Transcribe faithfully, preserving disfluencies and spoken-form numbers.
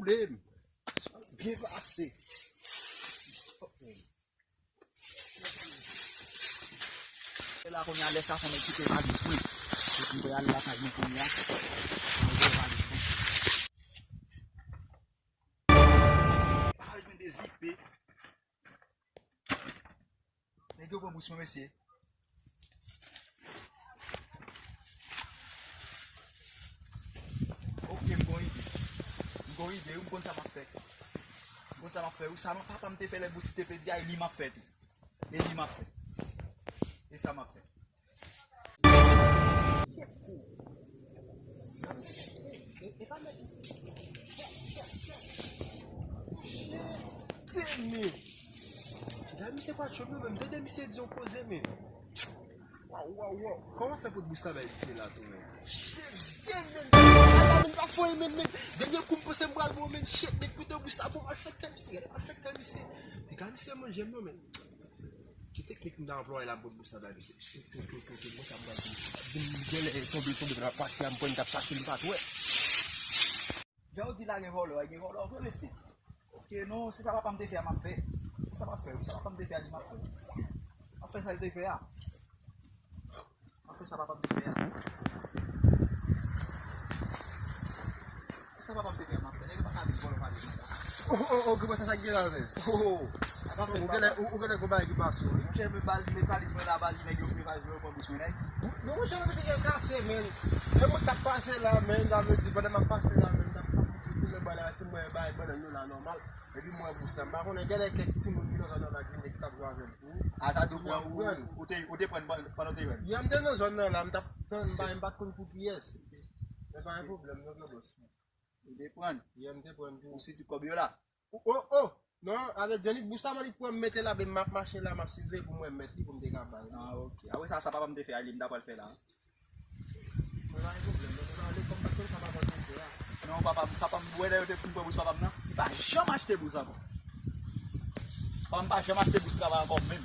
Pwoblèm. Byen pase. E la kounye a, lè sa fè m kite valiz mwen. Epi m prale lakay mwen kounye a. Mwen gen valiz mwen. Ay, mwen dezipe. Nèg yo pran bous mwen, mesye. Ok, m gon ide. M gon ide, wi, m konn sa m ap fè. M konn sa m ap fè, wi. Sa papa m te fè lè bous li te pèdi a, e li m ap fè tou. E li m ap fè. E sa m ap fè. Tèt men. Gade misye pa tchòp non, men tande misye di yon koze, men. Waw, waw, waw. Kòman fè pou bous la bay misye la tou, men? Shit, men. Ala, men pa foye, men, men. Dènye kou m panse m pral bon, men. Shit, men kote bous la bon, al fè kè misye, al fè kè misye. Gade misye manje m non, men. Ki teknik m ta anplwaye la pou bous la bay misye? Shit, ok, ok, ok, bon, sa m pral di. Gen lè tonbe, tonbe nan pati a, m pran, m t ap chache, m pa t wè. Jan w di la gen vòlò, gen vòlò vre, mesye. Ok, non, se sa papa m te fè a, m ap fè. Se sa m ap fè, wi, sa papa m te fè a, li m ap fè. M ap fè sa l te fè a. M ap fè sa papa m te fè a. Se sa papa m te fè a, m ap fè. Nèg yo pa ka vin vòlò valiz mwen la. Oh, oh, oh, kòman sa, sa k gen la, men? Oh, oh. Ou genlè, ou, ou genlè gon bagay ki pase w, wi. Monchè, men valiz, men valiz mwen la, valiz nèg yo, men valiz mwen yo pran bous mwen, nèg. Non, monchè, mwen te gen kase, men. Lè mwen t ap pase la, men, sa vle di, pandan m ap pase la, men, m t ap pase pou tounen bannann la, se mwen bay bannann yo la, nòmal. Epi mwen bous la, m pa konnen, genlè kèk timoun ki nan zòn nan la ki vin, ki t ap jwe avè m tou. A, sa di w pran, ou, ou te, ou te pran pandan w te jwenn? Ya, m te nan zòn nan la, m t ap tann, m pa, m pa t konn pou kiyès. Men pa gen pwoblèm, non, gran bòs. Ou te pran? Ya, m te pran tou. Ou si tout kòb yo la? Oh, oh, oh! Non, avè di, annik bous la, man, li pran m mete la, ben, m ap mache la, m ap siveye pou mwen mèt li, pou m te ka bay li. Ah, ok. Apre sa, sa papa m te fè a, li m ta pral fè la. Mwen pa gen pwoblèm, mwen pa ale kòm pa konn sa papa m te fè a. Non, papa m, papa m, wè lè yo te fin pran bous papa m nan, li pa janm achte bous ankò. Papa m pa janm achte bous travay ankò menm.